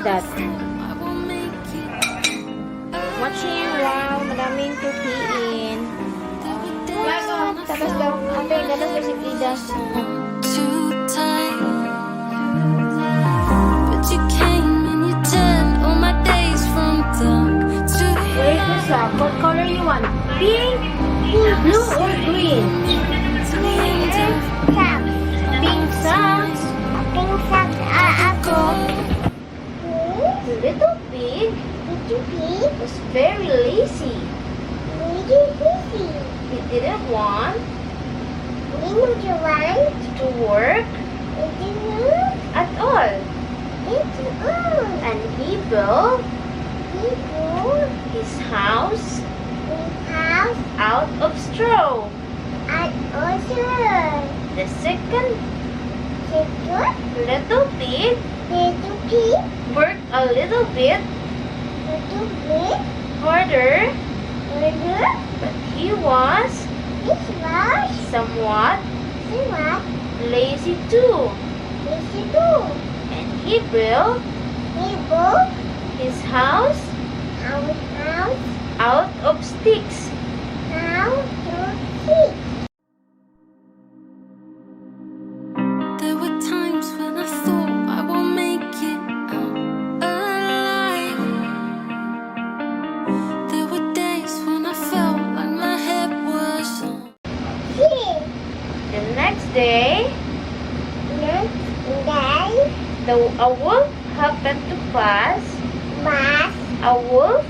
What's that? Watching, wow, madaming tukiin. Tapos daw, ate, gatas daw si Frida. Too tight. But you came and you turned all my days from dark to Where's the sock? What color you want? Pink, blue, or green? To the end of Socks. Pink socks. Pink socks are go. The little pig Little pig. Was very lazy. Little piggy. He didn't want Little one. to work Little at all. Little one. And he built Little his house house out of straw. And also The second little little pig little pig. Worked a little bit Little bit. Harder, Little. But he was This was somewhat somewhat lazy too. Lazy too. And he built He built his house our house out of sticks. Out of sticks. There were times when I thought I won't make it out alive. There were days when I felt like my head was on. See. The next day, Next day. a wolf happened to pass. Bus. A wolf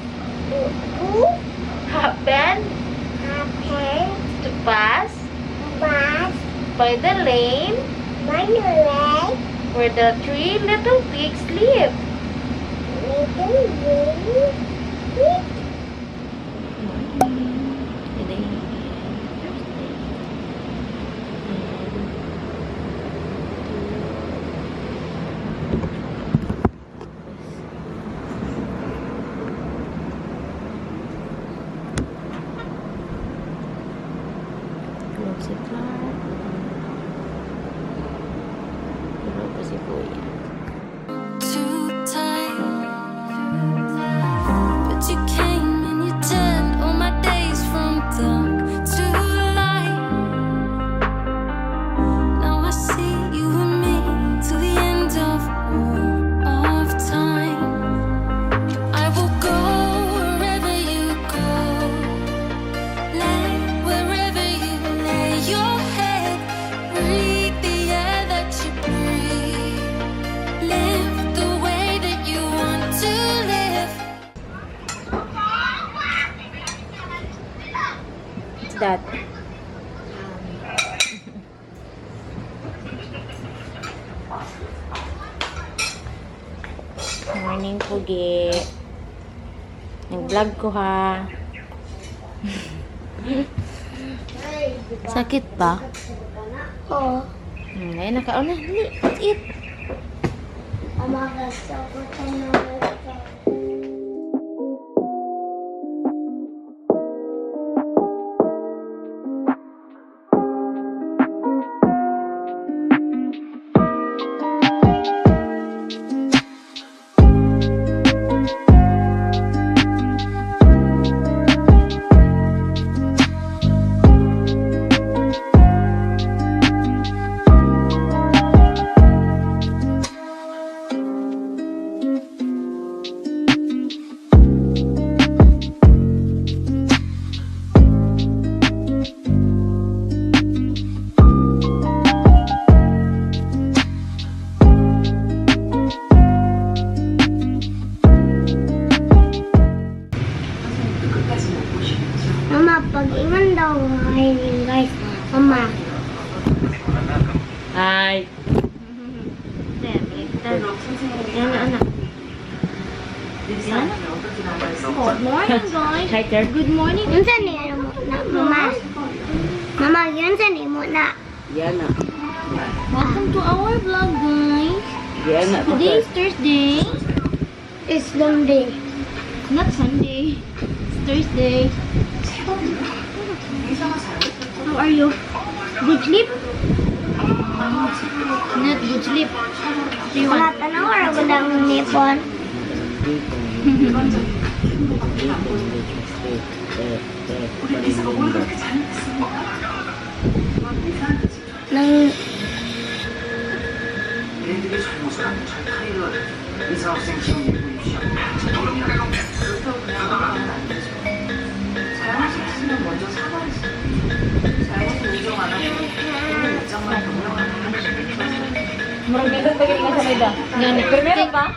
Who happened happened to pass bus by the lane by the way where the three little pigs live. Little baby pig. Morning. Today is Thursday. And tulog si Clark. Tulog pa si Kuya. Too tight. But you came and you turned all my days from dark to light. Now I see you and me till the end of all of time. I will go wherever you go. Lay wherever you lay your head. Breathe the air that you breathe. Live the way that you want to live. What's that? Morning, Pugi. Nag-vlog ko ha. Sakit ba? Oh, Ayun, nakaon na. Dali, let's eat. Umaga sa na. Mama, pag ingon daw ay guys. Mama, Hi. Yan, anak. Good morning, guys. Hi, sir. Good morning. Unsa ni mo na, Mama? Mama, yun sa ni mo na. Yan na. Welcome to our vlog, guys. Yan na. Today is Thursday. It's Sunday. Not Sunday. It's Thursday. How are you? Good sleep? Not good sleep. Do you Wala want? tanaw ra gud ang nipon. Nang 애들이 잘못을 잘 타일러 의사학생 지원 일부 입시하고 그렇다고 그냥 하면 안 되죠. 잘못을 했으면 먼저 사과했어요. 잘못을 인정 안 하고 본인 입장만 변명하는 한수 Murag nindot pa gini ka sa Ida. Ngani, pero meron pa?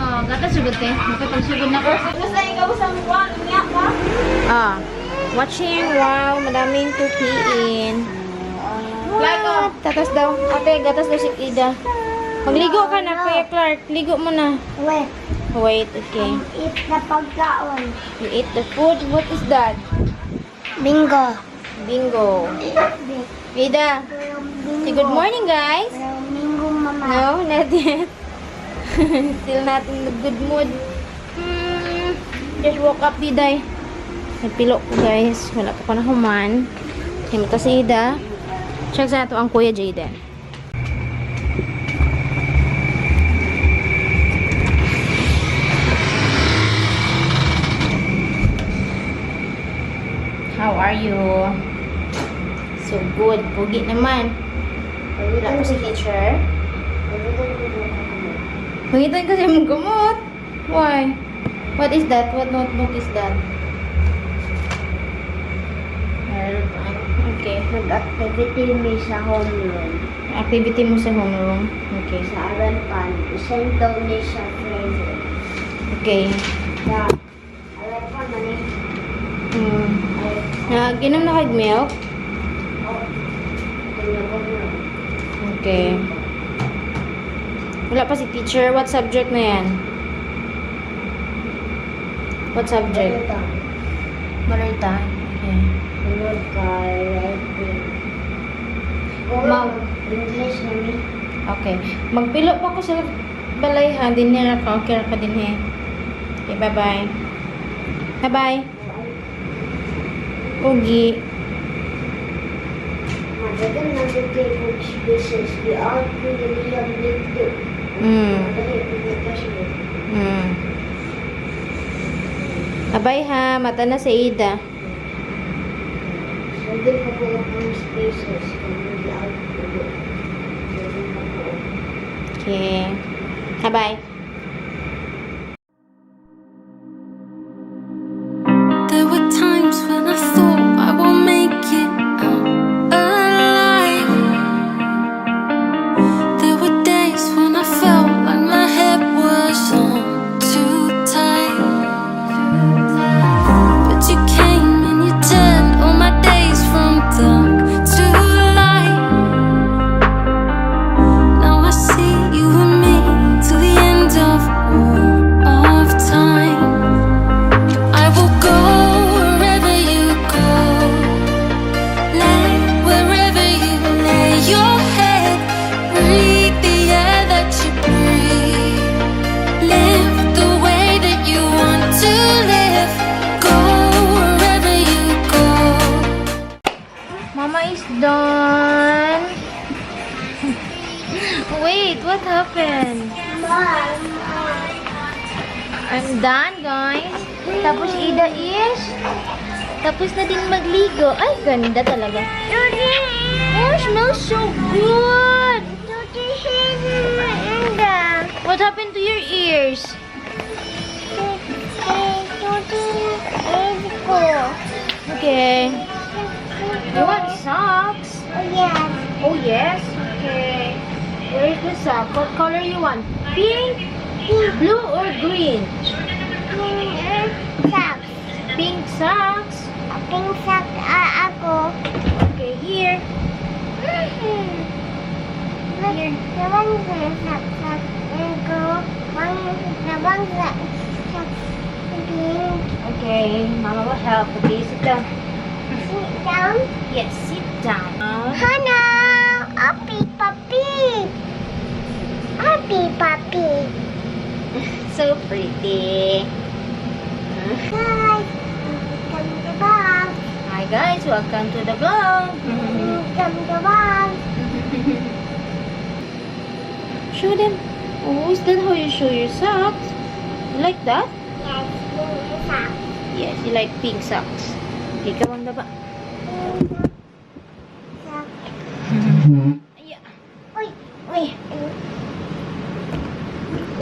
Oh, gatas sugod te. Makapag-sugod na ko. Basta ikaw sa mukha, unya ka. Ah, watching. Wow, madaming tukiin. What? Gatas daw. Ate, gatas daw si Ida. Magligo ka na, Kuya Clark. Ligo mo na. Wait, Wait, okay. Eat na pagkaon. You eat the food. What is that? Bingo. Bingo. Ida, say good morning, guys. Bingo, Mama. No, not yet. Still not in the good mood. Just woke up, Diday. Nagpilo ko, guys. Wala pa ko na human. Himata si Ida. Check sa nato ang Kuya Jaden. How are you? So good. Pugi naman. Wala ko si teacher. Pangitan kasi mong gamot. Why? What is that? What notebook is that? Meron pa. Okay. Nag-activity mi sa homeroom. Activity mo sa homeroom. Okay. Sa Aranpan. Isend daw ni sa flavor. Okay. Sa Aranpan man eh. Ay, Nag-inom na kag milk? Oh. Tinabog na. Okay. Wala pa si teacher. What subject na yan? What subject? Ito. Marita. Okay. Sunod kay writing. Ma'am. English na mi. Okay. Magpilo pa ko sa balay ha. Dinner ka. Okay ra ka din he. Okay, bye-bye. Bye-bye. Ugi. Madagan na dito yung spaces. Di-out ko dili ang dito. Dali, pumunta siya. Abay ha, mata na si Ida. Sabi ko po ang spaces. Kung di-out ko dili. Sabi ko po. Okay. Bye-bye. There were times when I thought I won't make it out alive. There were days when I felt like my head was on too tight. But you came and you turned all my days from dark to light. Now I see you and me till the end of all of time. I will go wherever you go. Lay wherever you lay your head. Breathe the air that you breathe. Live the way that you want to live. Go wherever you go. Mama is done. Wait, what happened? I'm done, guys. Tapos Ida is tapos na din magligo. Ay, ganda talaga. Oh, smells so good. What happened to your ears? Okay. You want socks? Oh, yes. Okay. Where's the sock? What color you want? Pink, blue, or green? Pink socks. Pink sock ako. Okay, here. Here. Nabang sock sock ko. Nabang sock sock pink. Okay, Mama will help. Okay, sit down. Sit down. Yes, sit down. Hana, api papi. Api papi. So pretty. Guys, welcome to vlog. Hi guys, welcome to the vlog. Welcome to vlog. Show them. Oh, is that how you show your socks? You like that? Yes, pink socks. Yes, you like pink socks. Okay, ikaw ang baba. Pink socks. Ay, Uy, uy.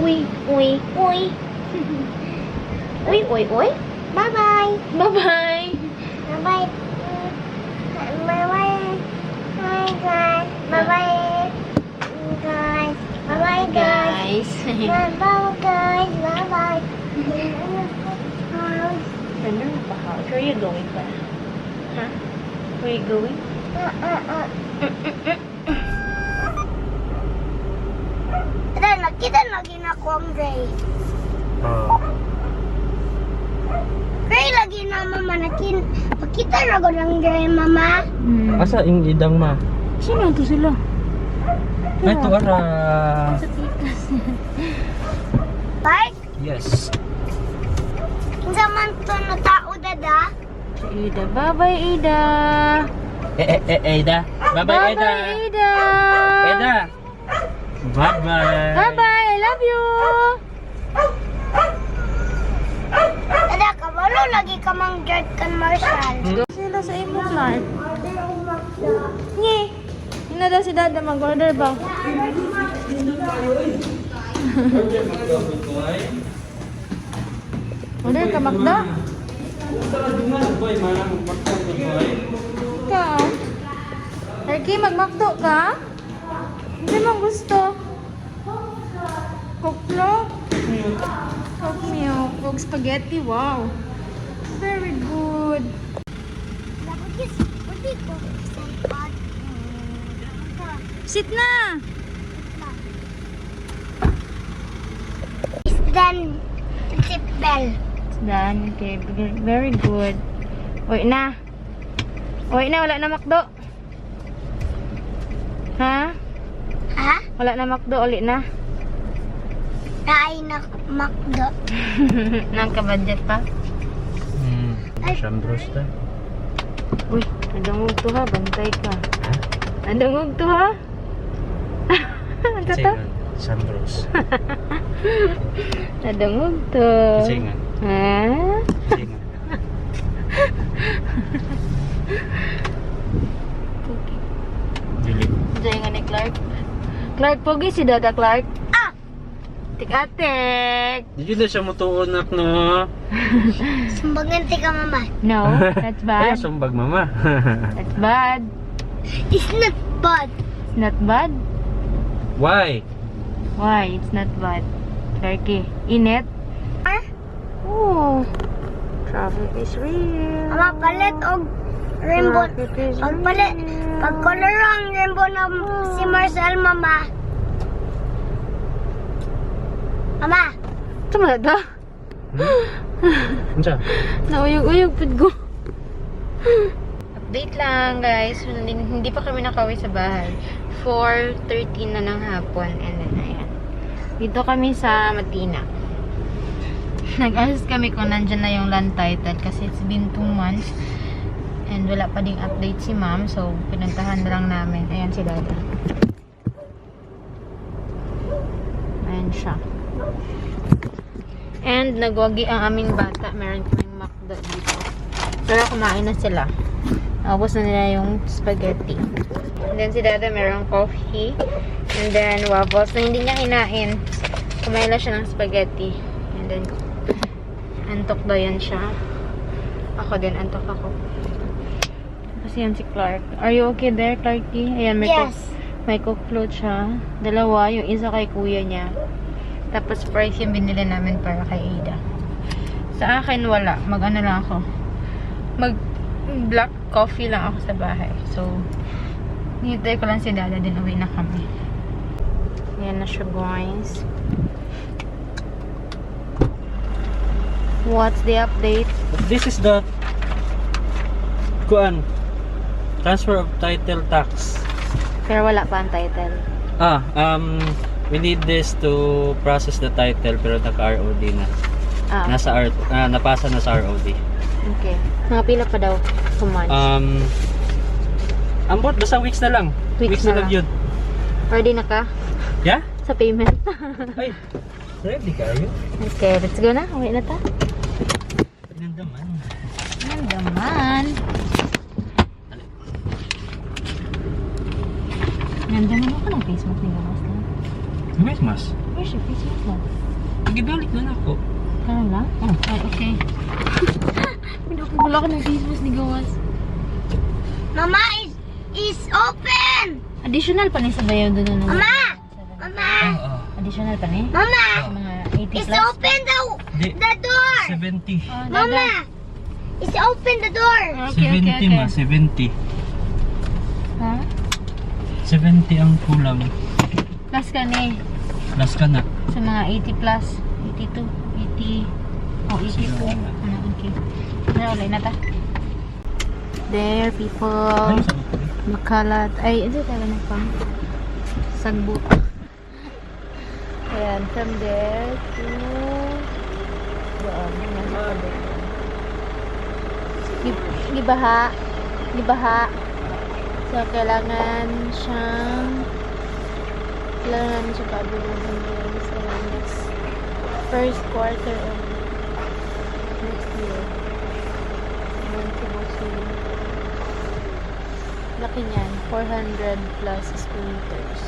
Uy, uy, uy. Uy, uy, uy. Bye-bye. Bye-bye. Bye-bye. Bye-bye. Bye, guys. Bye-bye. Guys. Bye-bye, guys. Guys. Bye-bye, guys. Bye-bye. House. Ano na pa house? Where are you going pa? Huh? Where are you going? Tara, nakita lagi na ko ang gray. Oh. Gray lagi na, mama. Pakita na ko ng gray, mama. Asa yung idang ma? Sino to sila? Ay, ito ara. Sa titas. Park? Yes. Unsa man to na tao, dada? Si Ida. Bye-bye, Ida. Eh, eh, eh, Eda. Bye-bye, Eda. Bye-bye, Ida. Eda. Bye-bye. Bye-bye. I love you. Dada, kabalo lagi ka mang drive kan Marshall. Sila sa imo, Clark. Nge. Ina daw si Dada mag-order ba? Order ka, Makda? Ikaw. Erki, mag-Macdo ka? Hindi mo gusto. Coke float? Coke milk. Coke spaghetti. Wow. Very good. Pwede ko sa Sit na! It's done. Seat bell. It's done. Okay. Very good. Uwi na. Uwi na. Wala na Macdo. Ha? Ha? Wala na Macdo. Uli na. Naay na McDo. Nang ka-budget pa? Siyambros ta. Uy, nadungog to ha. Bantay ka. Nadungog to ha. Ano to? Sambros. Nadungog to. Kisingan. Ha? Kisingan. Dili. Diyan nga ni Clark. Clark, pogi si Dada Clark. Ah! Tik-atik. Di yun na siya mutuon nak no. Sumbangan ti ka, mama. No, that's Ay, bad. sumbag mama. That's bad. It's not bad. It's not bad. Why? Why? It's not bad. Clarky, init? Huh? Oh. Traffic is real. Mama, palit og rainbow. Traffic is Pagpalit, real. pag color ang rainbow na si Marcel, mama. Mama, Tama na to? Unsa? Nauyog-uyog pud ko. Update lang guys. Hindi pa kami nakauwi sa bahay. 4:13 na ng hapon. And then, ayan. Dito kami sa Matina. Nag-ask kami kung nandyan na yung land title kasi it's been 2 months. And wala pa ding update si ma'am. So, pinuntahan na lang namin. Ayan si Dada. Ayan siya. And nagwagi ang aming bata. Meron kaming McDo dito. Pero kumain na sila. Naubos na nila yung spaghetti. And then si Dada merong coffee. And then waffles na hindi niya kinain. Kumain lang siya ng spaghetti. And then antok daw yan siya. Ako din, antok ako. Kasi yan si Clark. Are you okay there, Clarky? Ayan, may yes. May Coke float siya. Dalawa, yung isa kay kuya niya. Tapos fries yung binili namin para kay Ada. Sa akin, wala. Mag-ano lang ako. Mag black coffee lang ako sa bahay. So, hinintay ko lang si Dada din. Uwi na kami. Yan na siya, guys. What's the update? This is the kuan transfer of title tax. Pero wala pa ang title. Ah, we need this to process the title pero naka-ROD na. Ah, Nasa R, ah, napasa na sa ROD. Okay. Mga pila pa daw? 2 months. Ambot basta weeks na lang. Weeks na na lang lang. yun. Ready na ka? Yeah? Sa payment? Ay. Ready kayo? Okay, let's go na. Uwi na ta. Nandaman. Nandaman. Nandaman ako ng face mask ni Gamas na. Face mask? Where's your face mask na? Gibalik na nako. Karon lang? Oh. Ay, okay. Wala ko ng face mask ni Gawas. Mama is open. Additional pa ni sa bayaw doon ano? Mama! Mama! Oo. Additional pa ni? Mama! Mga 80 It's plus? open Di, the door. 70. Oh, Mama! It's open the door. Okay, okay, 70 okay. ma, 70. Ha? 70 ang kulang. Plus ka ni. Plus ka na. Sa mga 80 plus. 82, 80, oh, 82. Ano, okay. Ano, ulit na ta. There, people. Ano sa ko? Makalat. Ay, hindi talaga na pang sagbot. Ayan, from there to doon. Hanggang sa tabi. Gibaha. Gibaha. So, kailangan namin siya pabunuhan ngayon sa next first quarter of next year. Ayan, si Bossing. Laki niyan. 400 plus square meters.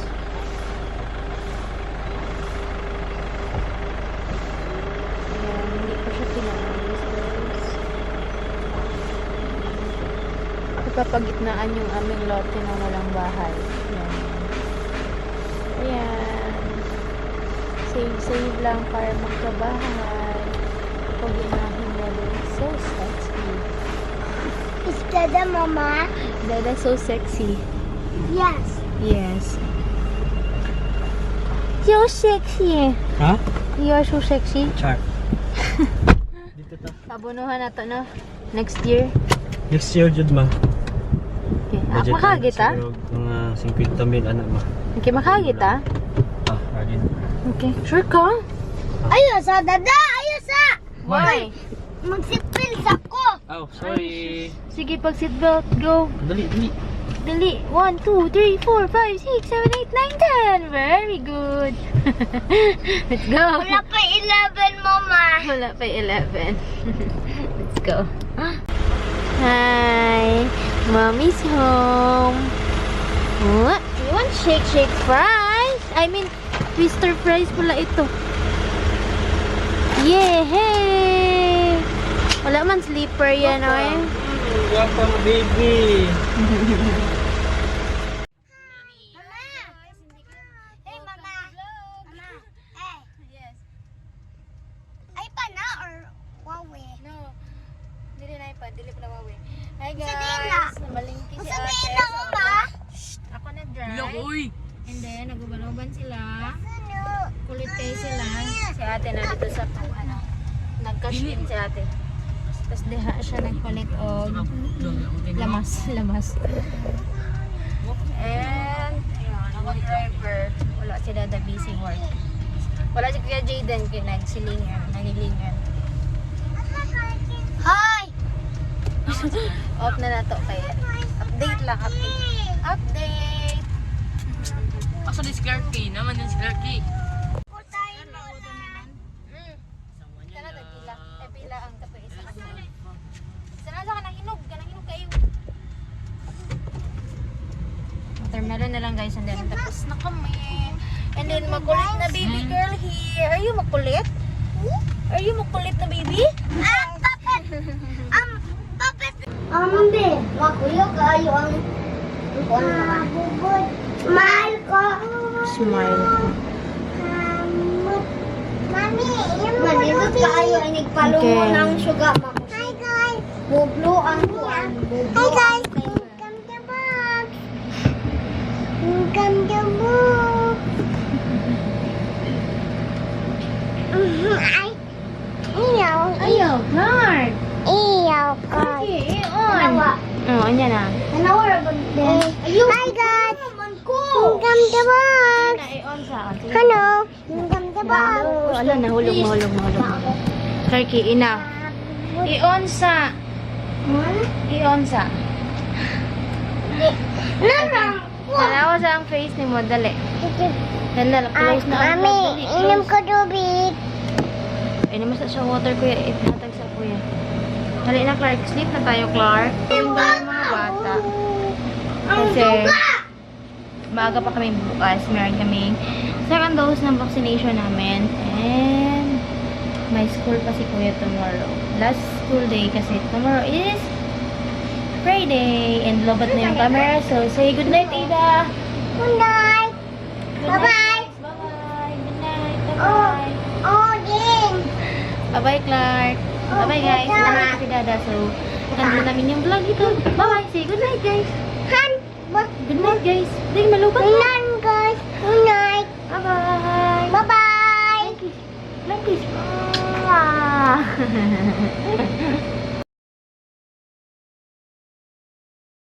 Ayan, hindi pa siya pinaayos, guys. Napapagitnaan yung aming lote ng walang bahay. Ayan. Ayan. Save, save lang para magkabahay. Pag inahin na rin. So sexy. Is that Mama? Dada, so sexy. Yes. Yes. So sexy. Ha? You are so sexy. Char. Dito ta. Pabunuhan na to, no? Next year. Next year jud ma. Okay. Ah, Budget makagit, ah. siguro mga 50 mil ana ma. Okay, makagit, ah. Ah, again. Okay. Sure ka? Ayun sa dada! Ayun sa! Why? Magsipil sa ko! Oh, sorry. Sige, pag seatbelt, go. Dali, dali. Dali. 1, 2, 3, 4, 5, 6, 7, 8, 9, 10. Very good. Let's go. Wala pa 11, Mama. Wala pa 11. Let's go. Hi! Mommy's home. What? You want shake shake fries? I mean, twister fries pala ito. Yeah! Hey! Wala man sleeper yan, oy. Welcome, baby. Mama! Hey, Mama! Mama! Hey! Yes. Ay pa na or Huawei? No. Dili na iPad, dili pala Huawei. Hi Sa dila. guys! Namalingki si Sa ate. dila, Mama! Ako na drive. And then, naguban-uban sila. Kulit kayo sila. Si ate na dito sa ano, nag-cash in si ate. Tapos diha siya nagpalit og lamas, lamas. And, ayun, ako driver. Wala si Dada, busy work. Wala si Kuya Jaden, kaya nagsilingan, nanilingan. Hi! Off na na to kay update lang, update. Update! Asa ni si Clark K? Naman din si Clark K. Kana tagpila. Eh pila ang kapoy isa ka. Sana sa kanang hinog, kanang hinog kayo. Watermelon na lang guys and then tapos na kami. And then makulit na baby girl here. Are you makulit? Are you makulit na baby? Ah, puppet! Puppet! Ambe, makuyo kayo ang bubod. Mahal ko. Smile. Mami, Malilot kayo ay nagpalungo Okay. ng suga. Hi guys! Bublo ang kuan. Hi guys! Welcome to box! Welcome to box! Ay! Iyaw! Ayaw, Clark. Iyaw ka. Okay, on. Oh, anya na. Hi guys! Welcome to box! Na i-on sa. Hello! Welcome to box! Wala, nahulog, nahulog, nahulog. Clarky, enough. I-on sa. I-on sa. No, no. Tanawa sa ang face ni mo, dali. Dali, close na ang Mami, vlog, dali, inom close. ko tubig. Inom mo sa siya water, kuya. Ihatag sa kuya. Dali na, Clark. Sleep na tayo, Clark. Yung tayo mga bata. Kasi, maaga pa kami bukas. Meron kaming second dose ng vaccination namin. And, may school pa si kuya tomorrow. Last school day kasi tomorrow is Friday. And lobat na yung camera. So, say good night, Ada. Good night. Good Bye-bye. night, guys. Bye-bye. Good night. Bye-bye. Oh, din. Bye-bye, Clark. Bye-bye, guys. Salamat si Dada. So, nandun namin yung vlog ito. Bye-bye. Say good night, guys.